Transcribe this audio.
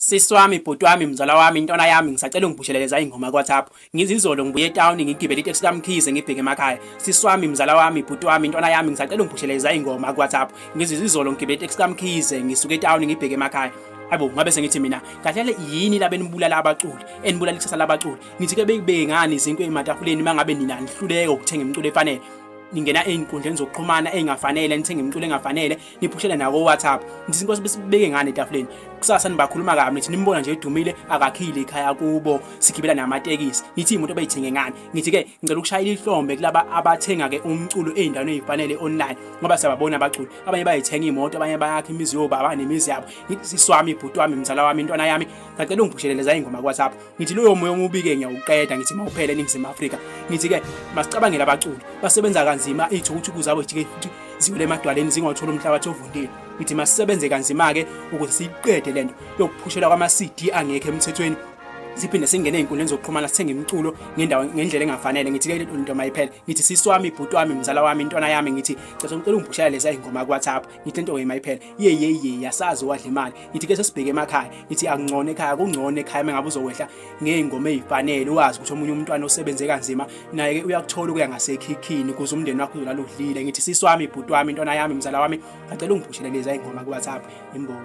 Sisi wami, bhuti wami, mzala wami, intwana yami, ngisacela ungibhusheleleza ingoma ku-WhatsApp. Ngizizolo ngibuye etown ngigibele iteksi kaMkhize ngibheke emakhaya. Sisi wami, mzala wami, bhuti wami, intwana yami, ngisacela ungibhusheleleza ingoma ku-WhatsApp. Ngizizolo ngigibele iteksi kaMkhize ngisuke etown ngibheke emakhaya. Hayibo, ngabe sengithi mina kahle yini laba enibulala abaculi, enibulala ikusasa labaculi. Nithi ke beyibeke ngani izinkwa ematafuleni mangabe nina nihluleka ukuthenga imiculo efanele. Ningena ey'nkundleni zokuxhumana ey'ngafanele, nithenge imiculo engafanele, niphushele nako WhatsApp. Nithi inkosi besibeke ngani etafuleni. Kusasa nibakhuluma kabi nithi nimbona nje edumile akakhile ikhaya kubo sigibela namatekisi. Nithi imoto beyithenge ngani. Ngithi ke ngicela ukushayela ihlombe kulaba abathenga ke umculo ey'ndaweni ey'fanele online ngoba siyababona abaculi. Abanye bayithenga imoto, abanye bayakha imizi yobaba nemizi yabo. Ngithi sisi wami, bhuti wami, mzala wami, intwana yami, ngicela ungiphushele ingoma ku WhatsApp. Ngithi loyo moya omubi-ke ngiyawuqeda, ngithi mawuphele eNingizimu Afrika. Ngithi-ke masicabangele abaculi basebenza kanzima, iy'thukuthuku zabo jike futhi ziwele emadwaleni zingawuthola umhlabathi ovundile. Ngithi masisebenze kanzima-ke ukuze siyiqede le nto yokuphushelwa kwama-CD angekho emthethweni, siphinde singene ey'nkundleni zokuxhumana sithenge imiculo ngendawo ngendlela engafanele. Ngithi-ke le nto mayiphele. Ngithi sisi wami, bhuti wami, mzala wami, intwana yami, ngithi cela ngicela ungiphushela leza y'ngoma ku-WhatsApp. Ngithi lento-ke mayiphele. Ye ye ye, yasazi wadla imali. Ngithi ke sesibheke emakhaya, ngithi akungcono ekhaya, kungcono ekhaya mengabe uzokwehla ngey'ngoma ey'fanele, wazi ukuthi omunye umntwana osebenze kanzima naye-ke uyakuthola ukuya ngasekhikhini ukuze umndeni wakho uzolala udlile. Ngithi sisi wami, bhuti wami, intwana yami, mzala wami, ngacela ungiphushele leza y'ngoma ku-WhatsApp. Imbongi.